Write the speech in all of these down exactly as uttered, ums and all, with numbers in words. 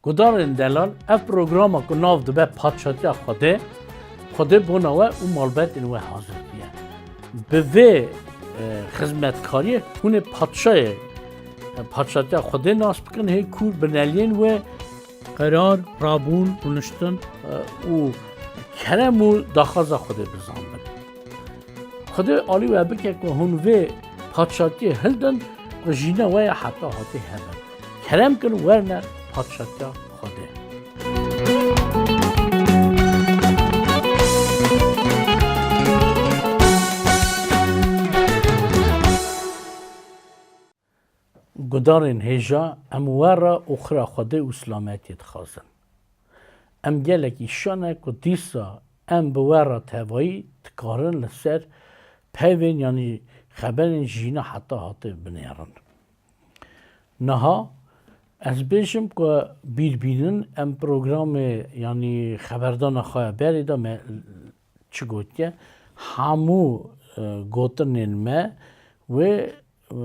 Gudarên delal, ev programa ku nav dibe Padşatiya Xwedê, Xwedê bona we û malbetên we hazir diye. Bi vê, e, xizmetkariyê hûn ê padşayê, e, Padşatiya Xwedê nas bikin, hê kûr bineliyên wê qerar, rabûn, rûniştin, e, û kerem û daxwaza Xwedê bizanbin. Xwedê alî we bike ku hûn vê padşatiyê hildin ku jîna we ya heta hatê hebin. Kerem kin werne padşatiya Xwedê. Gudarên hêja, em we re û xira Xwedê û silametiyê dixwazin. Em gelekî şa ne ku dîsa em bi we re tevayî dikarin li ser peyvên yanî xeberên jîna heta hatê binêrin. Niha ez bêjim ku bîr bînin em programê yanî xeberdana xwe ya berê de me çi gotiye, hemû, e, gotinên me wê, e,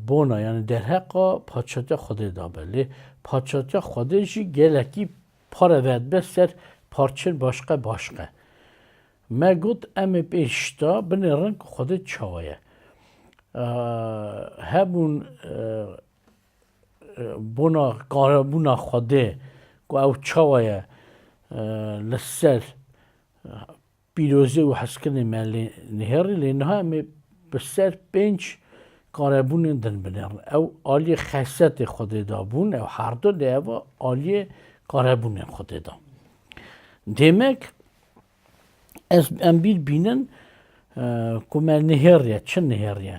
bona, yanî derheqa Padşatiya Xwedê de be. Lê Padşatiya Xwedê jî gelekî pare vedibe ser parçên başqe başqe. Me got, em ê pêş de binêrin ku Xwedê çawa ye. E, hebûn, e, e, bona karebûna Xwedê ku ew çawa ye, e, li ser, e, pîrozî û hezkirinê me lê nihêrî, lê niha em ê bi ser pênc karebûnên din binêrin. Ew aliyê xesetê Xwedê de bûn, ew herdu, lê ev aliyê karebûnên Xwedê de. Demek ez, em bîr bînin, e, ku me nihêriye, çi nihêriye?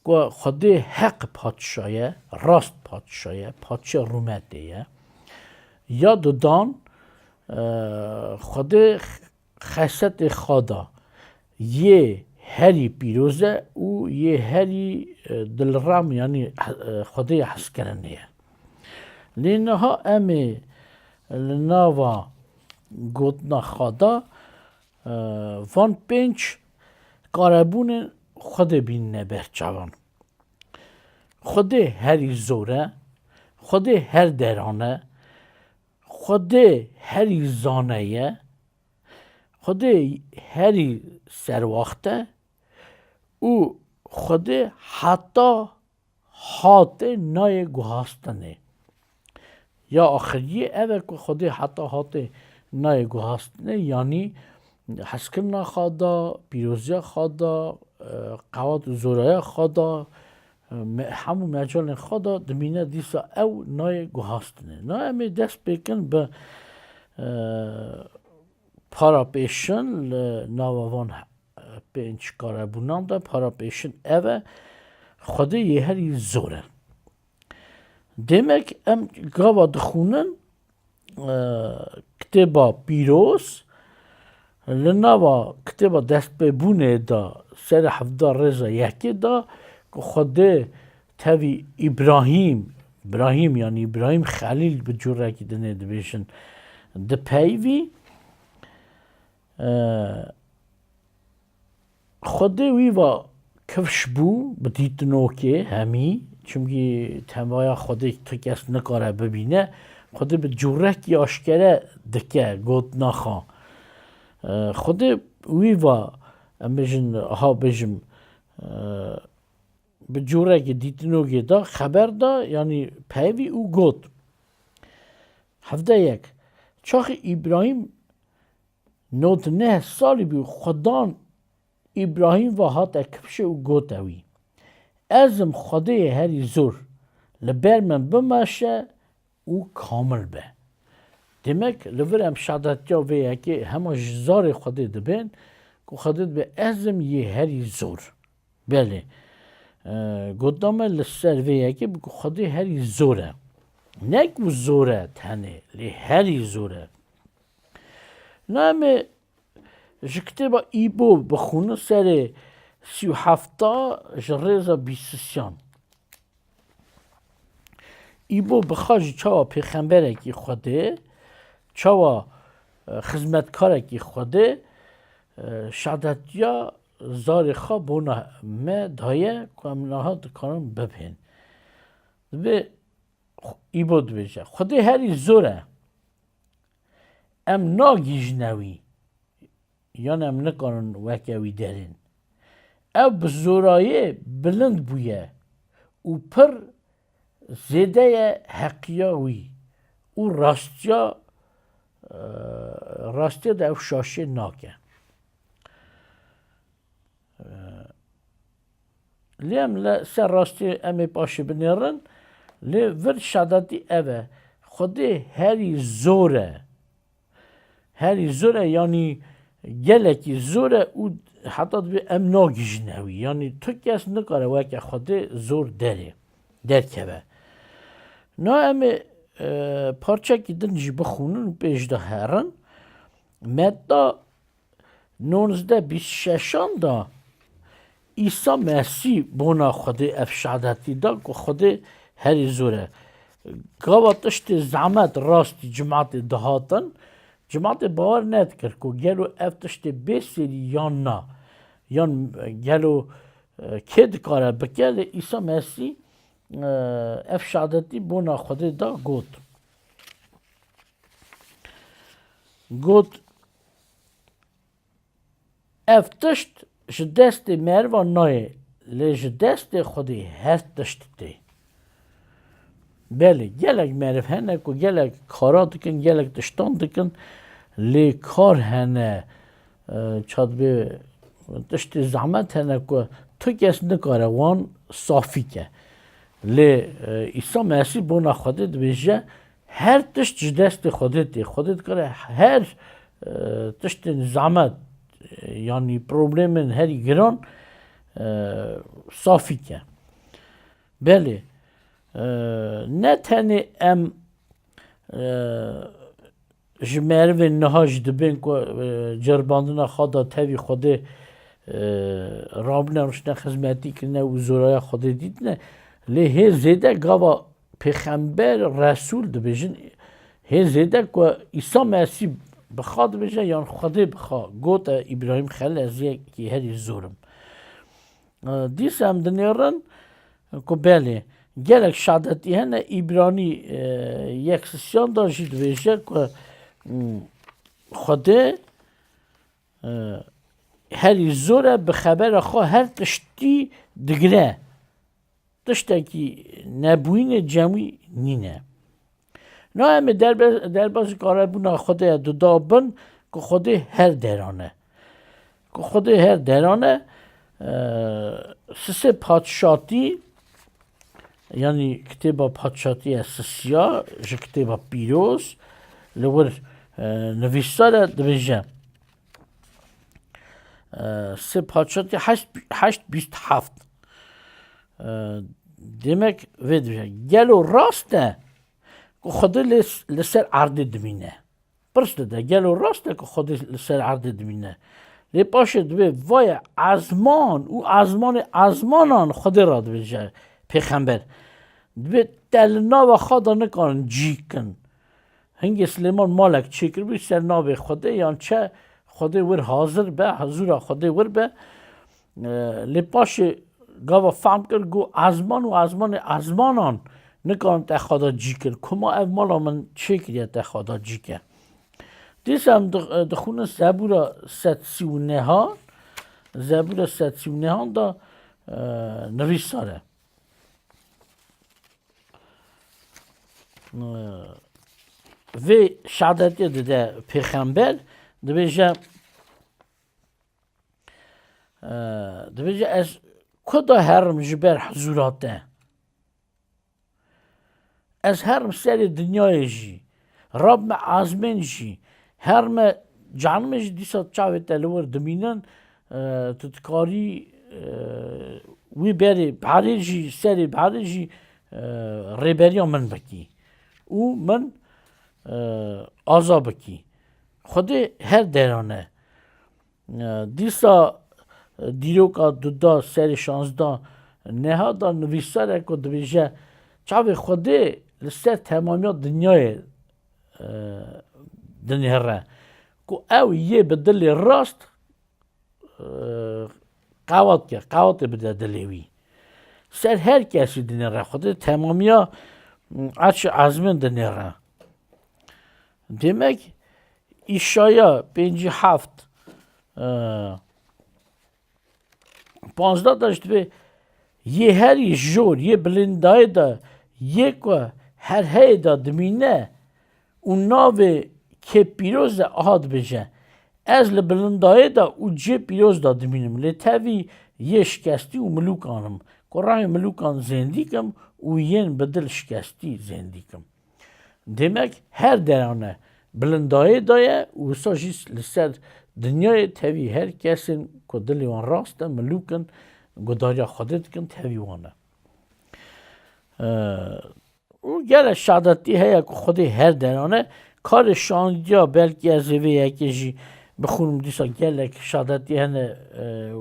Ku Xwedê heq padşa ye, rast padşa ye, padşa rûmetê ye. Ya didan, e, Xwedê xesetê xwe da, yê herî pîroz e û yê herî, e, dilrem, yanî, e, Xwedê hezkirinê ye. Lê niha em ê li nava gotina xwe de, e, van pênc karebûnên Xwedê bînine ber çavan. Xwedê herî zor e, Xwedê her deran e, Xwedê herî zane ye, Xwedê herî serwaxt e û Xwedê heta hatê nayê guhastinê. Ya axiriyê ev e ku Xwedê heta hatê nayê guhastinê, yanî hezkirina xwe da, pîroziya xwe da, e, qewat û zoraya xwe da, e, me-, hemû mecalên xwe da, dimîne dîsa ew nayê guhastinê. Na em ê dest pê kin bi, e, para pêşin li nava van, e, pênc karebûnan de, para pêşin ev e, Xwedê yê herî zor e. Demek em gava dixwînin, e, Kitêba Pîroz, li nava Kitêba Destpêbûnê de, serê hevda rêza yekê de, ku Xwedê tevî Îbrahîm, Îbrahîm, yanî Îbrahîm Xelîl bi cûrekî dinê dibêjin, dipeyivî, e, Xwedê wî va kifş bû bi dîtinokê hemî, çimkî temaya Xwedê tu kes nikare bibîne. Xwedê bi cûrekî aşkere dike gotina xwe. E, Xwedê wî va, em bêjin, ha bêjim, e, bi cûrekî dîtinokê da, xeber da, yanî peyvî û got. Hevdeh yek. Çaxî Îbrahîm nod neh salî bû, Xudan Îbrahîm ve hate kifşê û gote wî, Ez im Xwedêyê herî zor, li ber min bimeşe û kamil be. Demek li vir em şehadetiya vê yekê hema ji zarê Xwedê dibên ku Xwedê dibe, Ez im yê herî zor. Belê. E, gotina me li ser vê yekê bi ku Xwedê herî zor e. Ne ku zor e tenê, lê herî zor e. Na em ê ji kitêba Îbo bixwînin serê sî û hefta ji rêza bîst û sêyan. Îbo bi xwe jî çawa pêxemberekî Xwedê, çawa, e, xizmetkarekî Xwedê, e, şehadetiya zarê xwe bona me daye ku em niha dikarin bibên. Divê Îbo dibêje, Xwedê herî zor e. Em nagihîjine wî. Yan em nikarin weke wî derên. Ew bi zorayê bilind bûye û pir zêde ye heqiya wî û rastiya, e, rastiya de ew şaşê nake. E, lê em li ser rastî em ê paşê binêrin, lê vir şadetî ev e, Xwedê herî zor e. Herî zor e, yanî gelekî zor e û heta dibê em nagihîjine wî. Yanî tu kes nikare weke Xwedê zor derê, derkeve. Na em ê, e, parçekî din jî bixwînin û pêş de herin. Metta nonzdeh bîst şeşan de Îsa Mesîh bona Xwedê ev şadetî da ku Xwedê herî zor e. Gava tiştê zehmet rastî cimatê dihatin, cimatê bawer nedikir ku gelo ev tiştê bê serî yan na. Yan gelo, e, kê dikare bike, lê Îsa Mesîh, e, ev şadetî bona Xwedê da got. Got, Ev tişt ji destê meriva nayê, lê ji destê Xwedê her tişt tê. Belê, gelek meriv hene ku gelek kara dikin, gelek tiştan dikin, lê kar hene, e, çadibê tiştê zehmet hene ku tu kes nikare wan safî ke. Lê, e, Îsa Mesîh bona Xwedê dibêje, Her tişt ji destê Xwedê tê. Xwedê dikare her, e, tiştên zehmet, e, yanî problemên herî giran, e, safî ke. Belê, e, ne tenê em, e, ji merivên niha jî dibên ku, e, ceribandina xwe da tevî Xwedê, e, rabine, rûştine xizmetî kirine û zoraya Xwedê dîtine. Lê hê zêde gava pêxember, resûl dibêjin, hê zêde ku Îsa Mesîh bi xwe dibêje yan Xwedê bi xwe gote Îbrahîm Xelîl, ez yekî herî zor im. E, dîsa em dinêrin ku belê, gelek şadetî hene, Îbranî, e, yek sisiyan da jî dibêje ku, hmm, Xwedê, e, herî zor e, bi xebera xwe her tiştî digire. Tiştekî nebûyînê cem wî nîne. Na em ê derbe-, derbasî karebûna Xwedê ya duda bin ku Xwedê her deran e. Ku Xwedê her deran e, e, sisê padşatî, yanî kitêba padşatî ye sisiya ji kitêba pîroz, li wir, e, nivîsar e, dibêje, e, sê padşatî heşt, heşt bîst heft. E, demek vê dibêje, gelo rast e ku Xwedê lê s-, li ser erdê dimîne? Pirs dide, gelo rast e ku Xwedê li ser erdê dimîne? Lê paşê dibê, vaye ezman û ezmanê ezmanan Xwedê re dibêje pêxember. Dibê te li nava xwe de nikarin cî kin. Hingê Silêman malek çêkiribû ser navê Xwedê, yan çi Xwedê wir hazir be, huzûra Xwedê wir be. E, lê paşê gava fehm kir, got, ezman û ezmanê ezmanan nikarin te xwe de cî kin. Kuma ev mala min çêkiriye te xwe de cî ke. Dîsa em di-, dixwînin Zebûra sed sî û nehan, Zebûra sed sî û nehan de, e, nivîsar e. Vê şadetiyê dide pêxember, dibêje, e, dibêje, ez ku da herim ji ber huzûra te? Ez herim serê dinyayê jî, rabime ezmên jî, herime canimê jî dîsa çavê te li wir dimînin, e, tu dikarî, e, wî berê berê jî, serê berê jî, e, rêberiya min bikî û min, e, aza bikî. Xwedê her deran e. E, dîsa, e, dîroka duda serê şazdeh neha da nivîsarek ku dibêje, çavê Xwedê li ser temamiya dinyayê, e, dinêre, ku ew yê bi dilê rast, e, qewat ke, qewatê bide dilê wî. Ser her kesî dinêre, Xwedê temamiya Erşî ezmên dinêre. Demek, Îşaya pêncî heft, e, panzdeh de jî dibê, yê herî jor, yê bilindayê de, yê ku her heyê de dimîne û navê kê pîroz e, aha dibêje, ez li bilindayê de û cê pîroz de dimînim, lê tevî yê şikestî û milûkan im, ku rehê milûkan zêndîk im û yên bi dil şikestî zêndîk im. Demek her derane bilindayê daye û wisa jî li ser dinyayê tevî her kesên ku dilê wan rast e, milûk in, gudariya Xwedê dikin, tevî wan e. Ee, û gelek şadetî heye ku Xwedê her derane karê şandiya, belkî ez ê vê yekê jî bixwînim, dîsa gelek şadetî hene, e,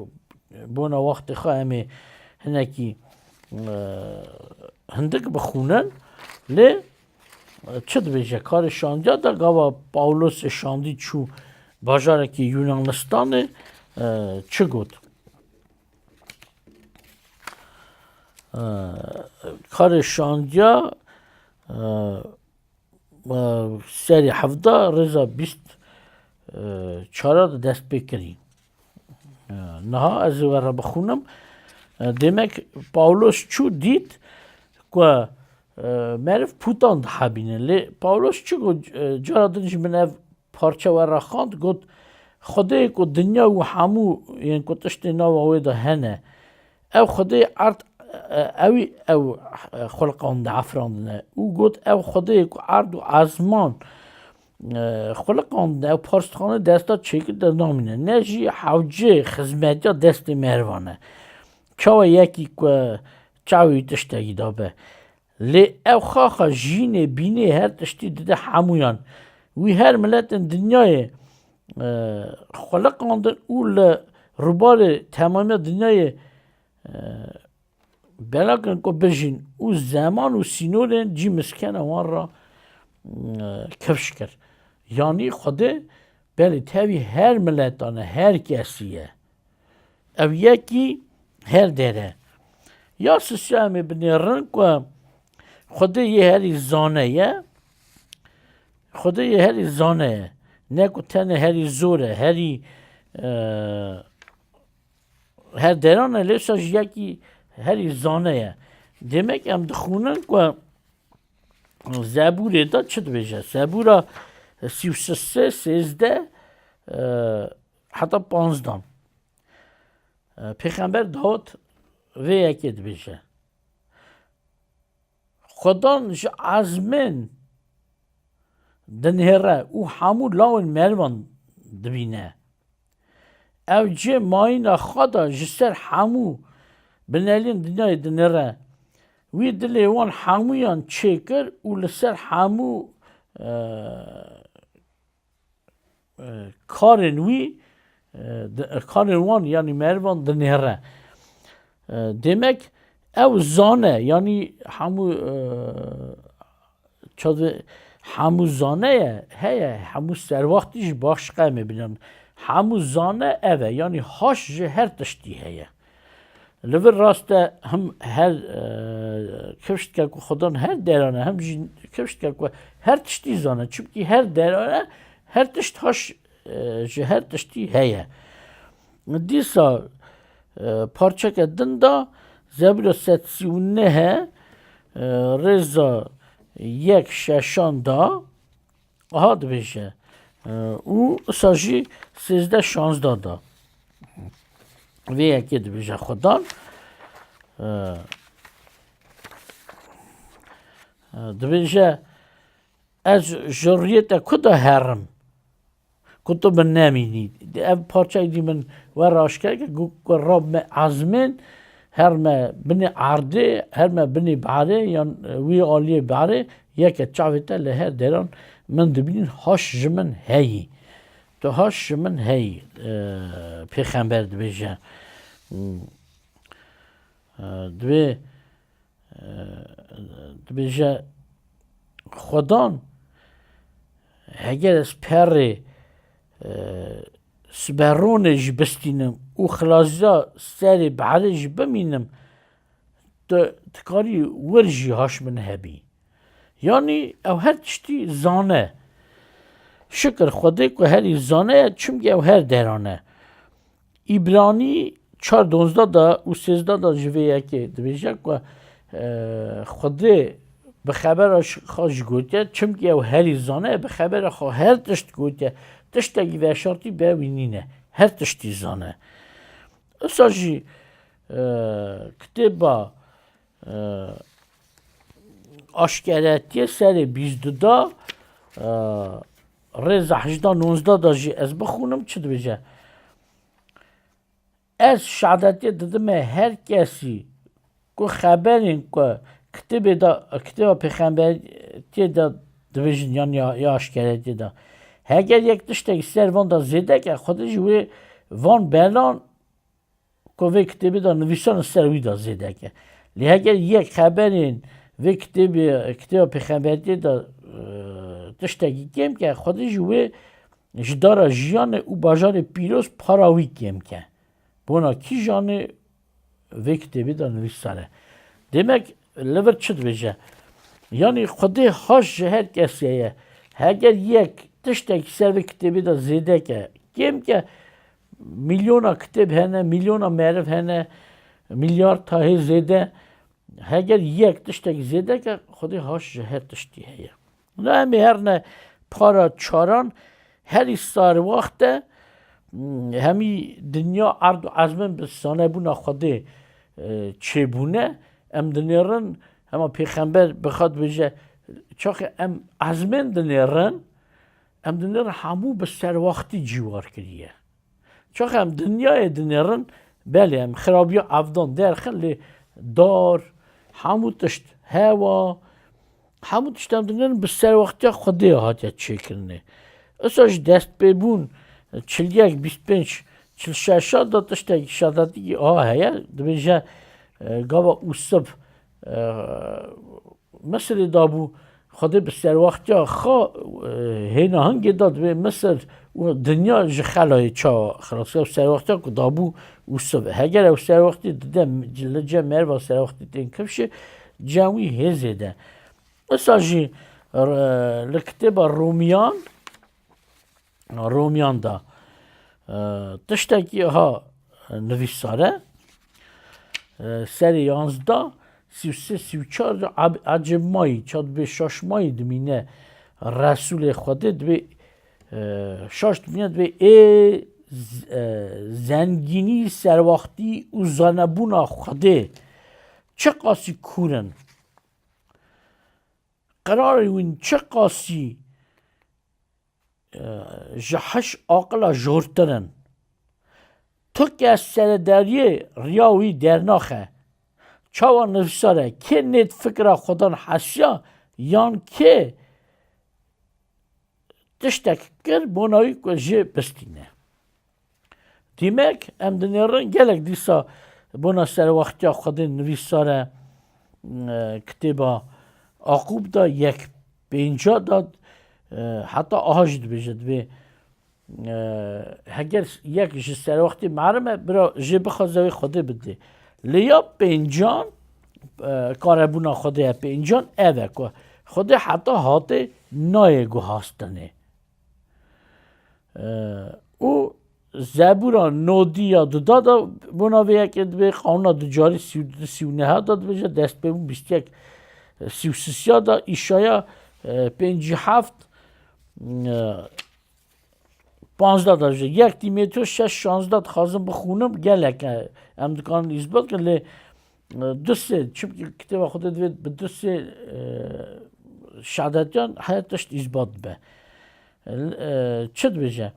bona wextê xwe em ê hinekî, e, hindik bixwînin, lê çi dibêje? Karê şandiya de gava Pawlosê şandî çû bajarekî Yunanistanê, e, çi got? E, karê şandiya, e, e, serî hevdeh rêza bîst, e, çara de dest pê kirî. E, niha ez ê we re bixwînim. E, demek Pawlos çû dît ku, e, meriv pûtan dihebîne. Lê Pawlos çi got, e, cara din ji min ev parçe we re xwend, got, Xwedê ku dinya û hemû yên ku tiştê nava wê de hene, ew Xwedê erd, e, ewî ew, e, xuliqandine, efirandine. Û got, ew Xwedê ku erd û ezman, e, xuliqandine, ew parstixanê desta çêkir de namîne, ne jî hewcê xizmetiya destê merivan e. Çawa yekî ku çavê wî tiştekî dabe? Lê ew xaxa jînê, bînê, her tiştî dide hemûyan. Wî her miletên dinyayê, e, xuliqandin û li rûbarê temamiya dinyayê, e, bela kirin ku bijîn û zeman û sînorên cî miskena wan re, e, kifş kir. Yanî Xwedê belê tevî her miletan e, her kesî ye. Ew yekî her der e. Ya sisya em ê binêrin ku Xwedê yê herî zane ye. Xwedê yê herî zane ye. Ne ku tenê herî zor e, herî, e, her deran e, lê wisa jî yekî herî zane ye. Demek em dixwînin ku Zebûrê de çi dibêje? Zebûra sî û sê, sêzdeh, e, heta panzdan. E, Pêxember Dawid vê yekê dibêje. Xwedan ji ezmên dinêre û hemû lawên merivan dibîne. Ew cê mayîna xwe de ji ser hemû bineliyên dinyayê dinêre. Wî dilê wan hemûyan çêkir û li ser hemû, e, e, karên wî, e, di-, karên wan, yanî merivan dinêre. E, demek ew zane, yanî hemû, e, çavi-, hemû zane ye, heye, hemû serwaxtî jî baş qemê binan. Hemû zane ev e, yanî haş ji her tiştî heye. Li vir rast e, him her, e, kifş dike ku Xudan her deran e, him jî kifş dike ku her tiştî zane. Çimkî her deran e, her tişt haş, e, ji her tiştî heye. Dîsa, e, parçeke din da, Zebûra sed sî û neh e, e, rêza yek şeşan da, aha dibêje, e, û isa jî sêzdeh şazdeh da. Vê yekê dibêje Xudan. E, e, dibêje, Ez ji rûyê te ku de herim, ku tu min nemînî. Ev parçeyê dî min we re aşkere kir, ku, ku Rab me ezmên, her me binê erdê, her me binê berê, yan wî aliyê berê, yeke çavê te li her deran min dibînin, haş ji min heyî. Tu haş ji min heyî, e, pêxember dibêje. Hmm. E, dibê, e, dibêje, Xudan, heger ez perê, e, siberonê jî bistînim û xilaziya serê behrê jî bimînim, tu dikarî wir jî haş min hebî. Yanî ew her tiştî zane. Şikir Xwedê ku herî zane ye, çimkî ew her deran e. Îbranî çar donzdeh de û sêzdeh de ji vê yekê dibêje ku, e, Xwedê bi xebera xwe jî gotiye, çimkî ew herî zane ye, bi xebera xwe her tişt gotiye. Tiştekî veşartî bi wî nîne. Her tiştî zane. Usa jî, e, kitêba, e, Aşkeretiyê serê bîst du da, e, rêza hejda nonzda da jî ez bixwînim, çi dibêje? Ez şadetiyê didime her kesî ku xeberên ku kitêbê de, kitêba pêxemberiyê de dibêjin, yan ya, ya aşkeretiyê de. Heger yek tiştekî ser van de zêde ke, Xwedê jî wê van belan ku vê kitêbê de nivîsane ser wî de zêde ke. Lê heger yek xeberên vê kitêbê, kitêba pêxemberiyê de, e, tiştekî kêm ke, Xwedê jî wê ji dara jiyanê û bajarê pîroz para wî kêm ke. Bona kîjanê vê kitêbê de nivîsar e. Demek li vir çi dibêje? Yanî Xwedê haş ji her kesê ye. Heger yek tiştekî ser vê kitêbê de zêde ke, kêm ke, milyona kitêb hene, milyona meriv hene, milyar tahê zêde. Heger yek tiştekî zêde ke, Xwedê haş ji her tiştî heye. Na em ê herine para çaran, herî sar wext e, hemî dinya erd û ezmên bi sanebûna Xwedê, e, çêbûne. Em dinêrin, hema pêxember bi xwe dibêje, çaxê em ezmên dinêrin, em dinêrin hemû bi serwaxtî cîwar kiriye. Çax em dinyayê dinêrin, belê em xirabiya evdan derxin, lê dar, hemû tişt, hewa, hemû tişt em dinêrin bi serwextiya Xwedê hatiye çêkirinê. Usa ji destpêbûn çil yek, bîst pênc, çil şeş da tiştekî şadetikî aha heye, dibêje, e, gava Ûsiv, e, Misirê dabû, Xwedê bi serwextiya xwe, e, hêna hingê da divê Misir û dinya ji xelayê çawa xilas kir. Ew serwextiya ku dabû Ûsiv. Heger ew serwextî dide li cem meriva serwextî tên kifşê, cem wî hê zêde. Usa jî, e, li kitêba Romiyan, Romiyan de, e, tiştekî ha nivîsar e. E, serê yanzdeh, sî û sê, sî û çar de ab-, ecêb mayî, ça dibê şaş mayî dimîne Resûlê Xwedê dibê, e, şaş dimîne dibê ê z-, e, zengînî, serwaxtî û zanebûna Xwedê çiqasî kûr in. Qirarê wîn çiqasî e, ji hiş aqila jortir in. Tu kes seredariyê riya wî dernaxe. Çawa nivîsar e? Kê nêt fikra Xwedan hesiya yan kê tiştek kir bona wî ku jê bistîne? Dîmek, em dinêrin gelek dîsa bona serwextiya Xwedê nivîsar e, e, kitêba Aqûb de yek pênca de, e, heta aha jî dibêje, dibê, e, heger yek ji serwextê merim e, bira jê bixwaze wê Xwedê bidê. Lê ya pêncan, e, karebûna Xwedê ye, pêncan ev e ku Xwedê heta hatê nayê guhastinê. E, û Zebûra nodî ya duda da bona vê yekê dibê, Qanûna ducarî sî û du, sî û neh da dibêje, destpêbûn bîst yek, sî û sisiya da, Îşaya, e, pêncî heft, e, panzdeh da dibêje. Yek Tîmoteo şeş şanzdeh dixwazim bixwînim, gelek e, em dikarin îsbat kin, lê, e, du sê, çimkî kitêba Xwedê divê bi du sê, e, şadetiyan her tişt îsbat bibe. E, çi dibêje?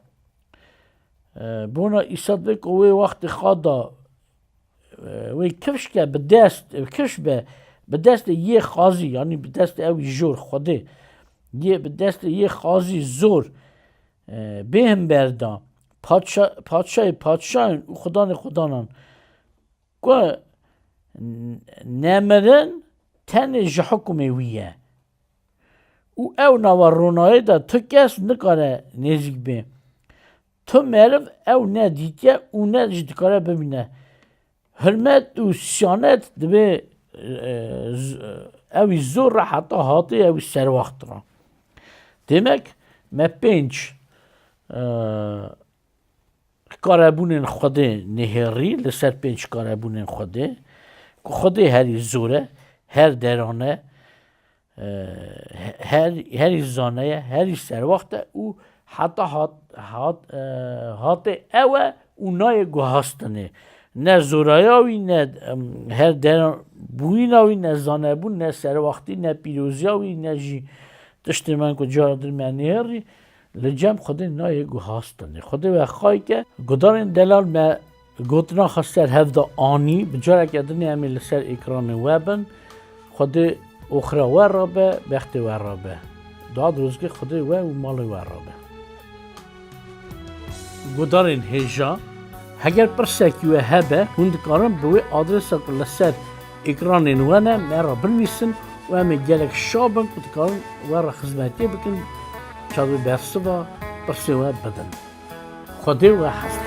E, bona Îsa dibê ku wê wextê xwe da, e, wê kifş ke bi dest, kifş be, bi destê yê xazî, yanî bi destê ew jor Xwedê, yê bi destê yê xazî zor, e, bê himber da, padşa-, padşayê padşayan û xudanê xudanan, ku n-, nemirin tenê ji hukumê wî ye. Û ew nava ronayê de tu kes nikare nêzîk bê. Tu meriv ew ne dîtiye û ne jî dikare bibîne. Hurmet û siyanet dibê, e, z-, Ew î zor re heta hatê ew î serwaxt re. Demek me pênc, e, karebûnên Xwedê nihêrî, li ser pênc karebûnên Xwedê, ku Xwedê herî zor e, her deran e, e, her, herî zane ye, herî serwaxt e û heta hat, hat, e, hatê ew e û nayê guhastinê. Ne zoraya wî, ne, em, her deran bûyîna wî, ne zanebûn, ne serwaxtî, ne pîroziya wî, ne jî tiştê me ku cara din me nihêrî, li cem Xwedê nayê guhastinê. Xwedê we xay ke, gudarên delal me gotina xwe ser hev de anî, bi careke din em ê li ser êkranê we bin. Xwedê oxira we re be, bextê we re be. Dua dirozgê Xwedê we û malê we re be. Gudarên hêja, heger pirsekî we hebe, hûn dikarin bi wê adresa ku li ser êkranên we ne, me re binivîsin û em ê gelek şa bin ku dikarin we re xizmetiyê bikin, çavê bersiva pirsê we bidin. Xwedê we heft.